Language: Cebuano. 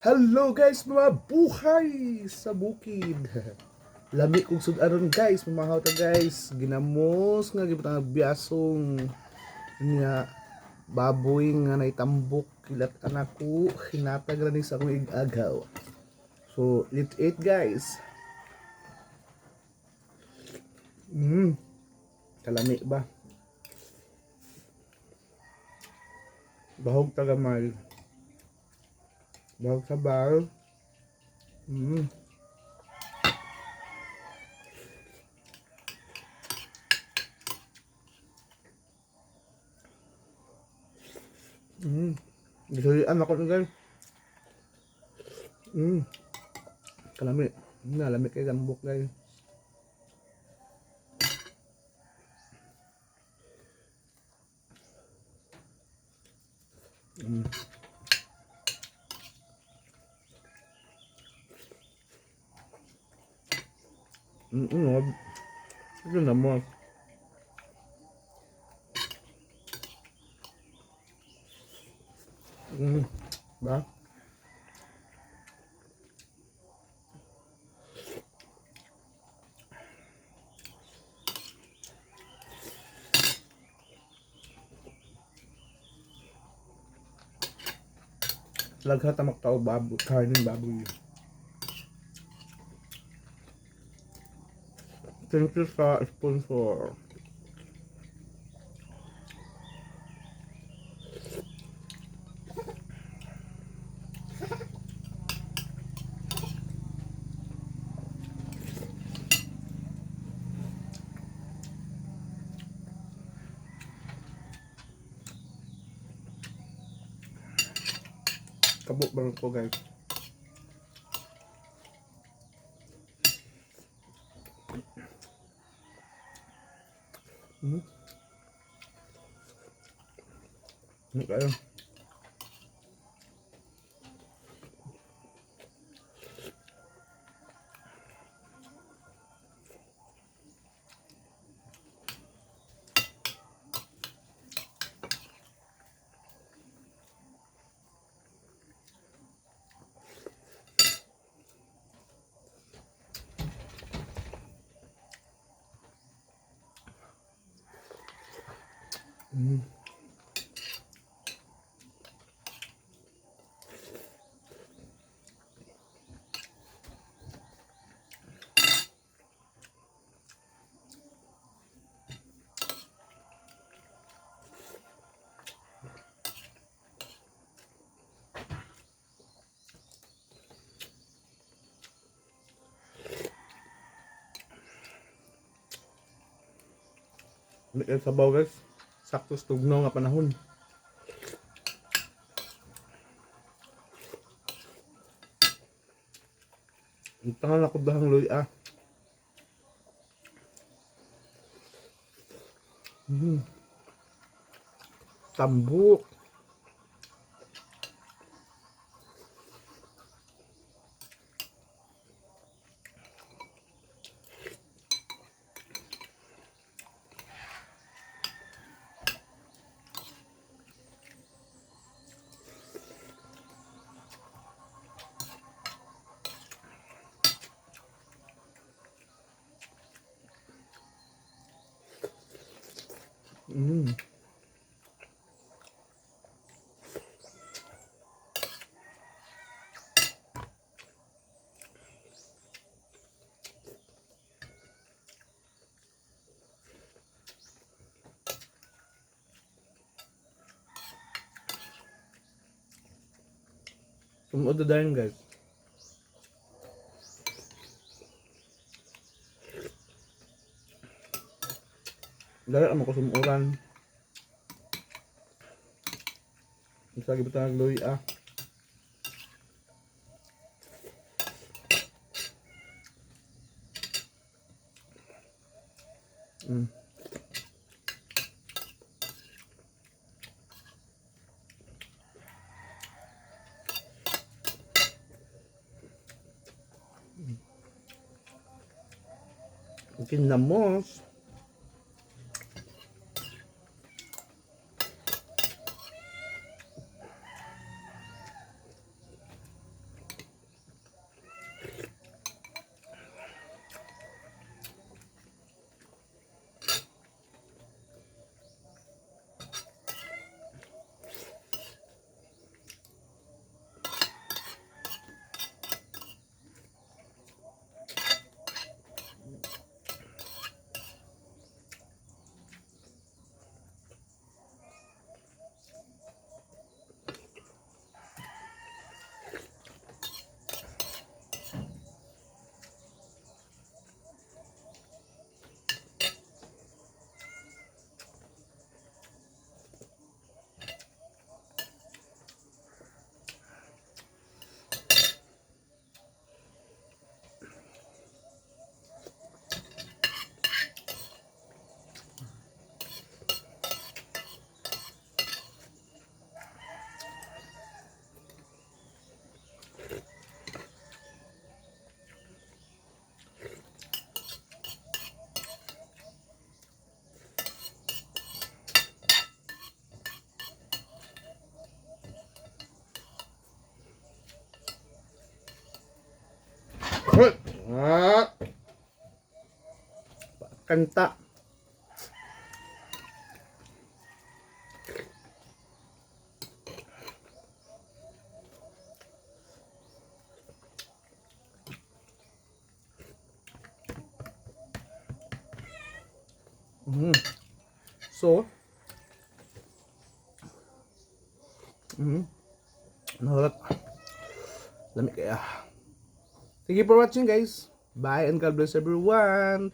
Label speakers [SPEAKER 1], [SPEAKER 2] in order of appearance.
[SPEAKER 1] Hello guys, mga buhay sa bukid. Lami kog sud-aron guys, mamahaw ta guys. Ginamos nga gibutang biasong nga baboy nga naitambok kilat anak ko hinatag ra ni sa akong igagaw. So, let's eat, guys. Kalami ba? Bahog tagamay. Bahog sabal. Gisulian ako guys. Kalami. Nalami kay gambok, guys. Ito na mo. Ba? Laghat ang magtao baboy, karning baboy. Thank you sa sponsor. Kabuk ba ko, guys? Ano kayo? Ano kayo sabaw, guys? Sakto sa tugnaw nga panahon. Ang tangan ako dahang luya. Tambuk. Tumuod na dayon, guys. Dali mo ko sumuran. Isa gibutang luya. Kinamos. Ah. Kanta. So, Nahulat. Lami kaya. Thank you for watching, guys. Bye and God bless everyone.